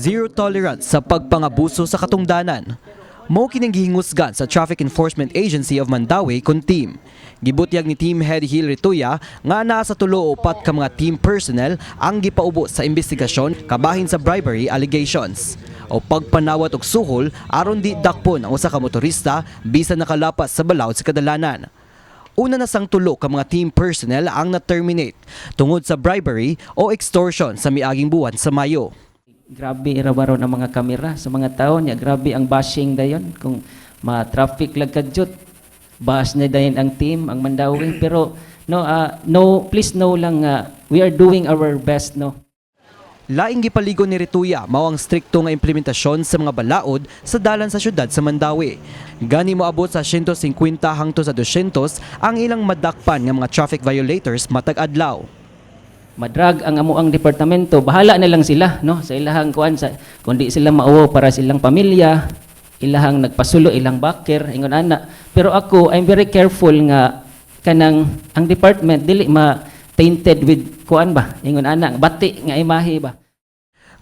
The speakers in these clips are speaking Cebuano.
Zero tolerance sa pagpangabuso sa katungdanan. Mao kining gihingusgan sa Traffic Enforcement Agency of Mandaue kon team. Gibutyag ni Team Head Gil Rituya nga naa sa tulo o upat ka mga team personnel ang gipaubo sa investigasyon kabahin sa bribery allegations o pagpanawat og suhol aron di dakpon ang usa ka motorista bisan nakalapas sa balaod sa kadalanan. Una na sang tulo ka mga team personnel ang na-terminate tungod sa bribery o extortion sa miaging buwan sa Mayo. Grabe ra ba ang mga kamera sa mga tao niya, grabe ang bashing dayon kung ma-traffic lag kadyot, bash na dayon ang team, ang Mandaue. Pero no, no, please know lang nga we are doing our best, no. Laing gipaligon ni Rituya mao ang strikto nga implementasyon sa mga balaod sa dalan sa syudad sa Mandaue. Gani moabot sa 150 hangtod sa 200 ang ilang madakpan nga mga traffic violators matag adlaw. Madrag ang amuang departamento, bahala na lang sila, no, sa ilahang kuan, sa kundi sila mauwaw para sa ilang pamilya, ilahang nagpasulo, ilang backer, ingon ana. Pero ako, I'm very careful nga kanang ang department dili ma tainted with kuan ba, ingon ana, bati nga imahe ba.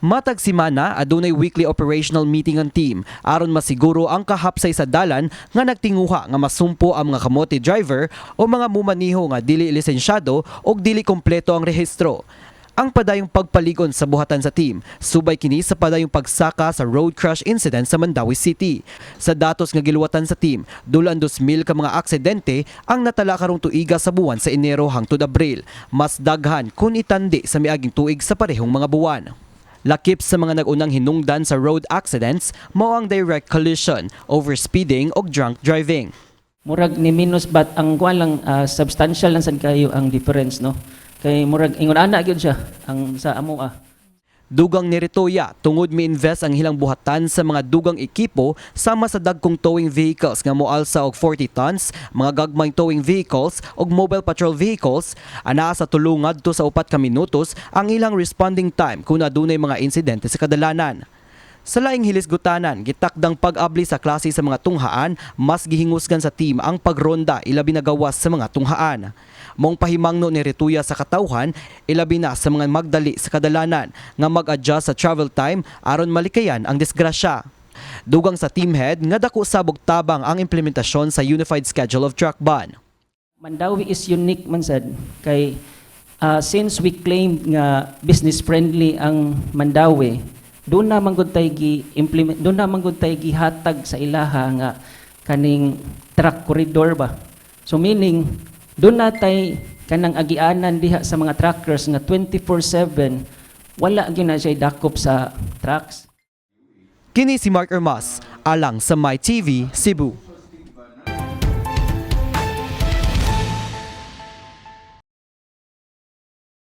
Matag simana, adunay weekly operational meeting ang team aron masiguro ang kahapsay sa dalan nga nagtinguha nga masumpo ang mga kamote driver o mga mumaniho nga dili lisensyado o dili kompleto ang rehistro. Ang padayong pagpaligon sa buhatan sa team, subay kini sa padayong pagsaka sa road crash incident sa Mandaue City. Sa datos nga giluwatan sa team, dulan 2,000 ka mga aksidente ang natala karong tuiga sa buwan sa Enero hangtod Abril. Mas daghan kung itandi sa miaging tuig sa parehong mga buwan. Lakip sa mga nag-unang hinungdan sa road accidents mao ang direct collision, overspeeding ug drunk driving. Murag ni minus, but ang kuan lang, substantial lang sad kayo ang difference, no, kay murag ingon ana gyud siya ang sa amoa. Dugang ni Ritoya, tungod mi-invest ang ilang buhatan sa mga dugang ekipo sama sa dagkong towing vehicles nga moalsa og 40 tons, mga gagmayng towing vehicles ug mobile patrol vehicles, anaa sa tulo ngadto sa 4 ka minutos ang ilang responding time kung adunay mga insidente sa kadalanan. Sa laing hilisgutanan, gitakdang pag-abli sa klase sa mga tunghaan, mas gihingusgan sa team ang pagronda, ilabi na gawas sa mga tunghaan. Maong pahimangno ni Rituya sa katawhan, ilabi na sa mga magdali sa kadalanan, nga mag-adjust sa travel time aron malikayan ang disgrasya. Dugang sa team head nga dako sab og tabang ang implementasyon sa Unified Schedule of Truck Ban. Mandaue is unique man sad kay since we claim nga business friendly ang Mandaue, doon na man gud tay gi implement, doon na man gud tay gihatag sa ilaha nga kaning truck corridor ba. So meaning doon na tay kanang agianan diha sa mga truckers nga 24/7 wala gyud na siya dakop sa trucks. Kini si Mark Ermas, alang sa My TV, Cebu.